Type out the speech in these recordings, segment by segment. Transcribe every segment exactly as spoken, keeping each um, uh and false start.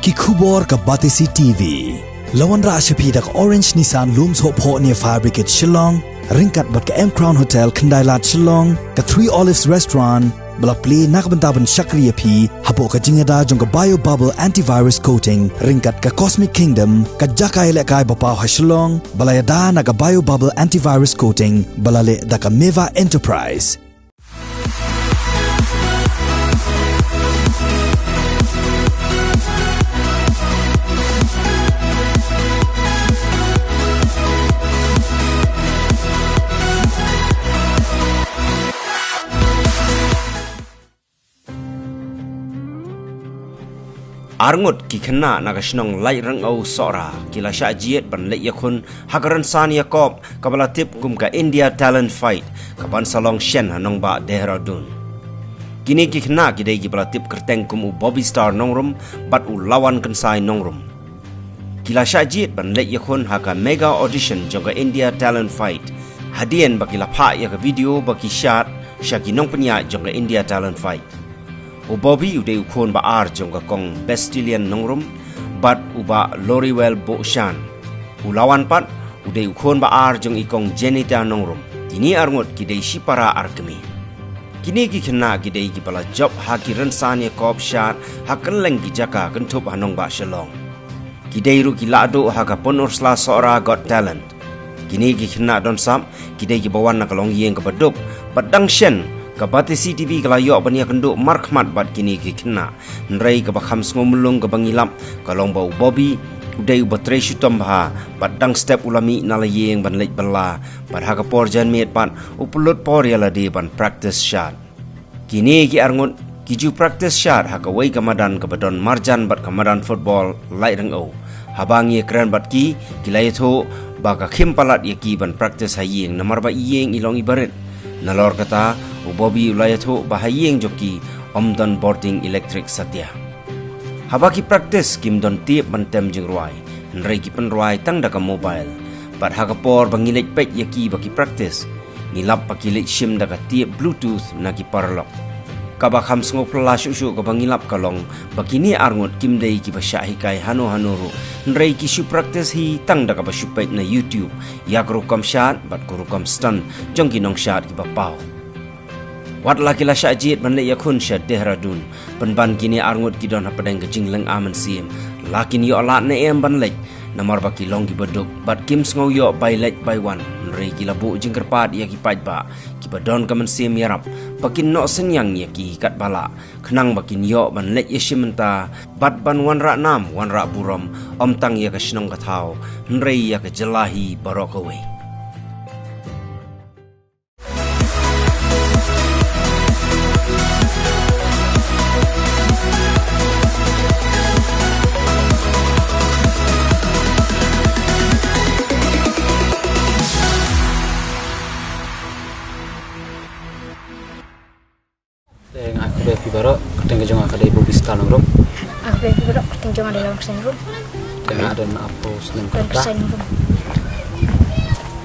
Ki khubor ka Batesi T V. La wanrah sha phi da ka Orange Nissan Lum Sohphoh near Fire Brigade Shillong, ryngkat bad ka M Crown Hotel Khyndailad Shillong, ka Three Olives Restaurant, ba la plie na ka bynta ban shakri ïa phi hapoh ka jingïada jong ka Bio Bubble Antivirus Coating, ryngkat ka Cosmic Kingdom, ka jaka ïalehkai ba paw ha Shillong, ba la ïada na ka Bio Bubble Antivirus Coating, ba la leh da ka Meva Enterprise. Arngut ki khynnah na ka shnong Laitryngew Sohra ki la shah jied ban leit ïakhun ha ka rynsan ïakop kaba la tip kum ka India Talent Fight, kaban sa long shen ha nongbah Dehradun. Kine ki khynnah ki dei kiba la tip kyrteng kum u Bobby Star Nongrum bad u Lawan Kynsai Nongrum. Ki la shah jied ban leit ïakhun ha ka mega audition jong ka India Talent Fight, hadien ba ki la phah ïa ka video ba ki shad sha ki nongpynïaid jong ka India Talent Fight. U Bobby u dei u khun ba ar jong ka kong Bestillian Nongrum bad u bah Loriwell Bohshan. U Lawan pat u dei u khun ba ar jong i kong Jenita Nongrum. Kine arngut ki dei shipara ar kmie. Kine ki khynnah ki dei kiba la jop ha ki rynsan ïakop shad ha kylleng ki jaka kynthup ha nongbah Shillong. Ki dei ruh ki lahduh ha ka Pynursla Sohra Got Talent. Kine ki khynnah don sap ki dei kiba wan na ka longïing kaba duk, bad dang shen ka Batesi T V ka la ïoh ban ïakynduh markhmat bad kine ki khynnah. Hynrei kaba kham sngewmlung kaba ngi lap ka long ba u Bobby u dei uba trei shitom bha, bad dang step u la mih na la ïing ban leit bylla, bad ha ka por janmiet pat u pynlut por ïa lade ban practice shad. Kine ki arngut ki ju practice shad ha kawei ka madan kaba don marjan bad ka madan football Laitryngew. Haba ngi ïakren bad ki, ki la ïathuh ba ka khim palat ïa ki ban practice ha ïing namar ba ïing i long iba rit. Nalor kata, u Bobby u la ïathuh ba ha ïing jong ki ym don bording electric satia. Haba ki practice kim don tip ban tem jingrwai, hynrei ki pynrwai tang da ka mobile. Bad ha ka por ba ngi leit peit ïa ki ba ki practice, ngi lap ba ki leit shim da ka tip Bluetooth na ki paralok. Kaba kham sngewphylla shuh shuh kaba ngi lap ka long ba kine arngut kim dei kiba shah hikai hano hano ruh, hynrei ki shu practice hi tang da kaba shu peit na YouTube ïa ka rukom shad bad ka rukom stunt jong ki nongshad kiba paw. Wat la ki la shah jied ban leit ïakhun sha Dehradun, pynban kine arngut ki don hapdeng ka jinglynga mynsiem, la kin ïoh lad ne em ban leit, namar ba ki long kiba duk bad kim sngew ïoh bai leit bai wan. Hynrei ki la buh jingkyrpad ïa ki paidbah kiba don ka mynsiem ïarap ba kin noh synñiang ïa ki katba lah, khnang ba kin ïoh ban leit ïashim bynta bad ban wanrah nam wanrah burom, ym tang ïa ka shnong ka thaw, hynrei ïa ka jylla hi baroh kawei. Te nga khublei phi baroh, kyrteng ka jong nga ka dei Bobby Star Nongrum. Nga khublei phi baroh, kyrteng jong nga dei Lawan Kynsai Nongrum. Te nga don hapoh snem kata. Kynsai Nongrum.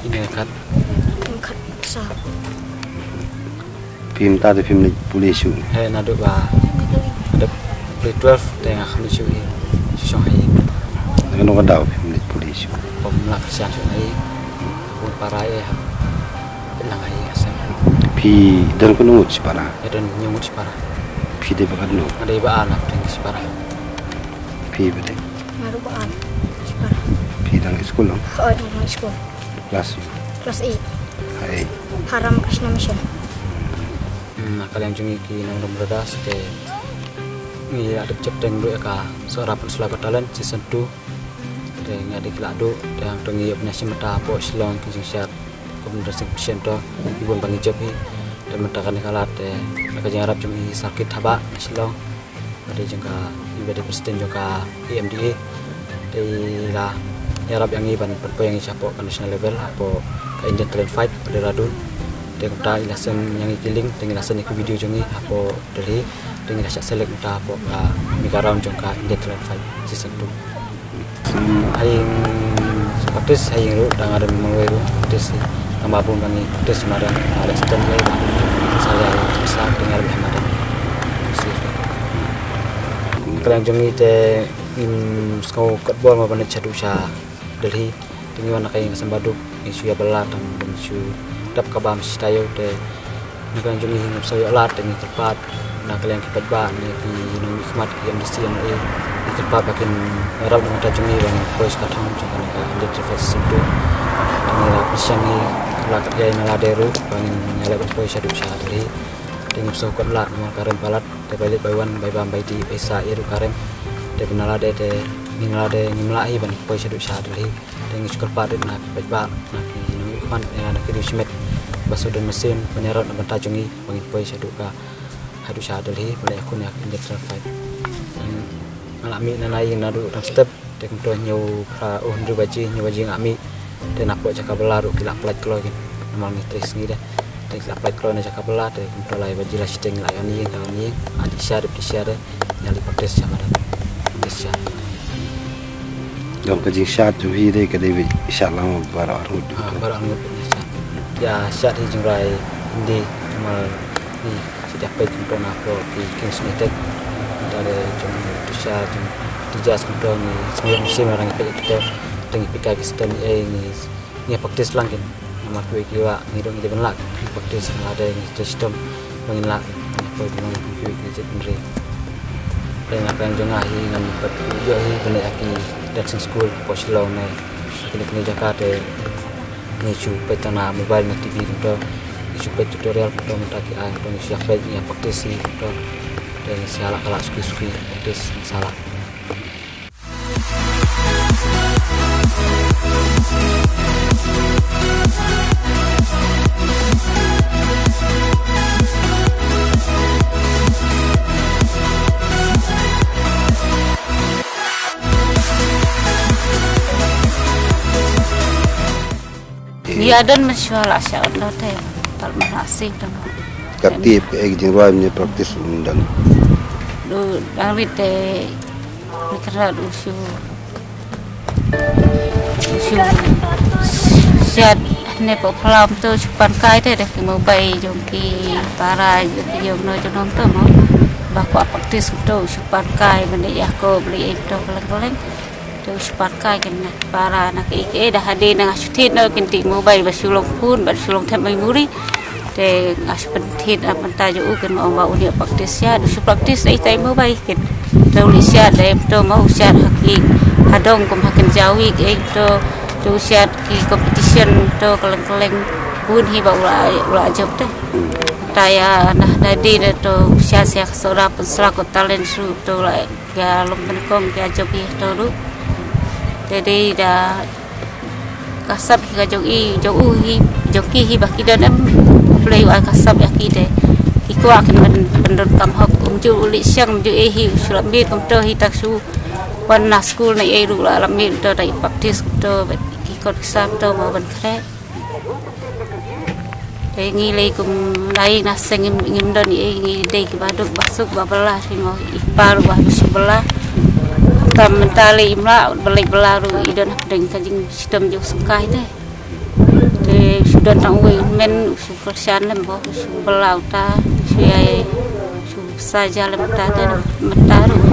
Ine kat. Kat sa. Phim ta te phim leit pule shuh? He, naduh ba, naduh grade twelve te nga kham leit shuh hi, shu shong ha ïing. Te kano ka daw phim leit pule shuh? Pom la kyrshan shuh ha ïing. Bun para eh ha. Nang ha ïing ha sem. Phi don kano ngut shipara? Nga don hynñiew ngut shipara. Phi dei ba katno? Nga dei ba ar na pdeng shipara. Phi ba dei? Nga ruh ba ar shipara. Phi dang skul long? Hooid, nga dang skul. Class? Class eight. Ha ei? Ha Ramakrishna Mission. Hmm, na ka liang jong ngi ki nongdom brothers te ngi la dep chepteng ruh ïa ka Sohra Pynursla Got Talent season two. Te ngi la dei ki lahduh te hangto ngi ïoh pynïashim bynta hapoh Shillong ki jingshad competition to, ngi bun ba ngi jop hi. Te mynta kane ka lad te na ka jingïarap jong i circuit haba na Shillong. Ba dei jong ka, i ba dei president jong ka A M D A. Te i la ïarap ïa ngi ban, ban poi ïa ngi shapoh ka national level, hapoh ka Indian Talent Fight, Dehradun. Te kumta i la send ïa ngi ki link, te ngi la send ïa ki video jong ngi hapoh Delhi. Te ngi la shah select kumta hapoh ka mega round jong ka Indian Talent Fight season two. Ha ïing practice, ha ïing ruh, tang nga don marwei ruh practice. Tang ba bun ba ngi practice madan, nga leh stunt ruh ba. Sa leh ha ïing, sa te nga leh madan. Ka liang jong ngi te Ngim sngew kot bor mo ban leit shaduh sha Delhi. Te ngi wan na ka ïing ka sem baduk, ngi shu ïa bylla tang ban shu dap ka bam shi taïew te na ka liang jong ngi ngim sngew ïoh lad te ngi kyrpad na ka liang ki paidbah ne ki nongmihkhmat ki M D C M L A, ngi kyrpad ba kin ïarap na ka bynta jong ngi ba ngin poi sha ka thong jong kane ka Indian Trade Fair season two. Te ngi la pynshai ngi la kat ïa na lade ruh ba ngin ïaleh ban poi shaduh sha Delhi. Te ngim sngew kot lad namar ka rem palat. Te bai leit bai wan bai bam bai dih bai sah ïa ruh ka rem. Te ba na lade te ngin lade ngim lah hi ban poi shaduh sha Delhi. Te ngi shu kyrpad rit na ki paidbah na ki nongmihkhmat ïa na ki riewshimet ba shu don mynsiem ban ïarap na bynta jong ngi ba ngin poi shaduh ka haduh sha Delhi ban leit ïakhun ïa ka Indian Trade Fair. Nga la mih na na ïing naduh dang step. Te kumto hynñiew phra, oh, hynriew baje, hynñiew baje nga mih. Te na pdeng jaka bylla ruh ki la pynlait kloi kin. Namar ngi trei sngi de. Te ki la pynlait kloi na jaka bylla te kumto lai baje la shiteng la ïa ïing, ïa ïing. Ah, dih sha, dih sha de. Ïa leit practice sha madan. Practice sha. Jong ka jingshad jong hi de ka dei ba shad lang baroh arngut. Ah, baroh arngut ïa shad. Ïa shad hi jingrwai Hindi namar hi. Shu ïa peit kumto na pdeng ki Kings United. Mynta de jong Tisha jong Tijas kumto ngi sngewthuh mynsiem ba ngi peit kumto. Te ngi peit ka ki step ei ngi, ngi practice lang kin. Namar kiwei kiwei ngi dang ngi dei ban lah ngi practice, lada ngi trei shitom ba ngin lah ngi poi kumno kiwei ki jait bynriew. Te na ka liang jong nga hi ngan pat ïoh hi ban leit ha ki dancing school hapoh Shillong ne ha kine kine jaka te ngi shu peit tang na mobile ne T V kumto, ngi shu peit tutorial kumto mynta ki ai kumto, ngi shu ïa peit ngi ïa practice hi kumto. Te ngi sa lah ka lah suki suki practice ngi sa lah. Ïa don mynshuwa la sha ot no te. Tal ma la si don. Ka tip ka ek jingrwai mynne practice ym don. Du dang rit te ni kra du shu. Shu siat ne po plam to shu pan kai te de ki mobile jong ki para jong ki jong no jong no to mo. Ba kwah practice to shu pan kai mynne ïa ko beli ek to keleng keleng. Te u shu pat kai kin na para na ka ike da hadien nga shu thied noh kin tih mobile ba shu long phone ba shu long them memory. Te nga shu pynthied na bynta jong u kin ma ong ba u ne practice ïa, u shu practice da itai mobile kin. Te u leit siat da em to ma u siat ha ki hadong kum ha kin jawi ki em to. Te u siat ki competition to keleng keleng bun hi ba u la, u la jop te. Ta ïa na da di da to u siat sia ka sora pynsra ko talent shu to u la Ïa long pynïakong ïa jong i to ruh. Te dei da ka sap hi ka jong i jong u hi jong ki hi ba ki don em. Blei u ai ka sap ïa ki te ki kwah kin ban, ban don kam hok. Um ju u leit siang um ju e hi u shu lap miet kumto hi tak shu wan na skul na ei ruh la lap miet kumto da i practice kumto ba ki kot ki sap to ma ban khreh. Te ngi lei kum lai na seng ngim, ngim don i ngi dei ki ba duk ba suk ba bylla hi mo i par ba suk bylla. Tam mynta lei im la ba lei bylla ruh i don hapdeng ka jingshitom jong sngewkai te. Te shu don tang uwei u men u shu kyrshan lem bo u shu bylla uta u shu ïai u shu sa ja lem uta te mynta ruh.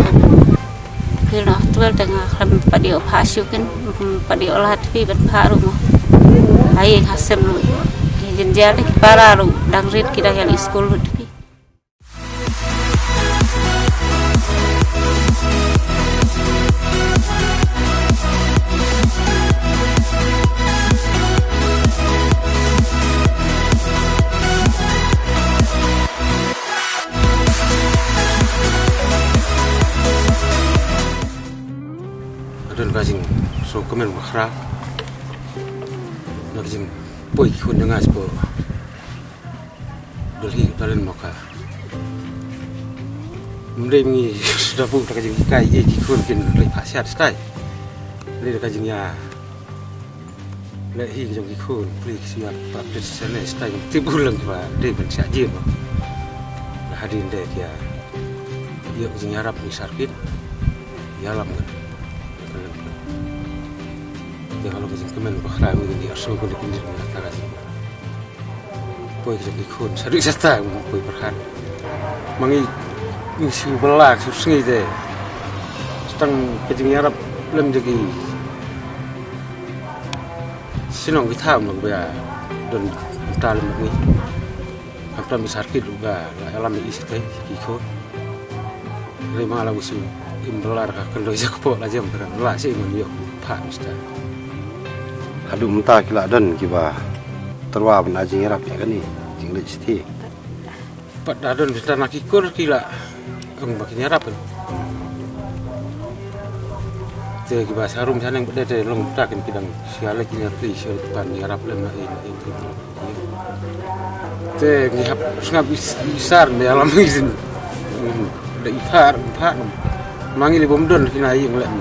Phi noh twelve te nga khlem pat ïoh phah shuh kin, mm, pat ïoh lad phi ban phah ruh mo. Ai nga sem ruh. Ki jynjar ki para ruh dang rit ki dang ïa leit skul ruh phi. Ka don ka jingsngewkmen bakhraw na ka jingpoi ki khun jong nga sha Delhi, Thailand, Mokha. Ym dei ngi sdang bun ka jinghikai ïa ki khun kin leit phah siat stai. Dei ka jingïa leh hi jong ki khun, pli ki siat ba pli sene stai, tip u lang ba dei ban siat jin ba. Hadien de kia ïa ka jingïarap ni sarkit ïalam kan. Ka long ka jingkmen bakhraw ngi di arsu ko ni kin di na ka jing. Poi ki jong ki khun, sa dei sa ta poi pyrkhat. Ma ngi, ngi shu bylla shu sngi te. Tang ka jingïarap lem jong ki shnong ki thaw noh ba don ta lem ngi. Khamtam i sarkit ruh ba la ïalam i sitei ki kho. Re ma la usu im belar ka kendo jak po la jem ka la se ngon yok pha mista. Haduh mynta ki la don kiba tyrwa ban ai jingïarap ïa kane jingleit sitei. Pat da don bynta na ki kur ki la ong ba kin ïarap. Te kiba sharum shaneng pat te long bynta kin ki dang sha leit kin ïarap, sha leit pan ïarap lem na in in. Te ngi hap sngap is- isar me alam izin. Da ipar ipar. Ma ngi le bom don kina ïing lem.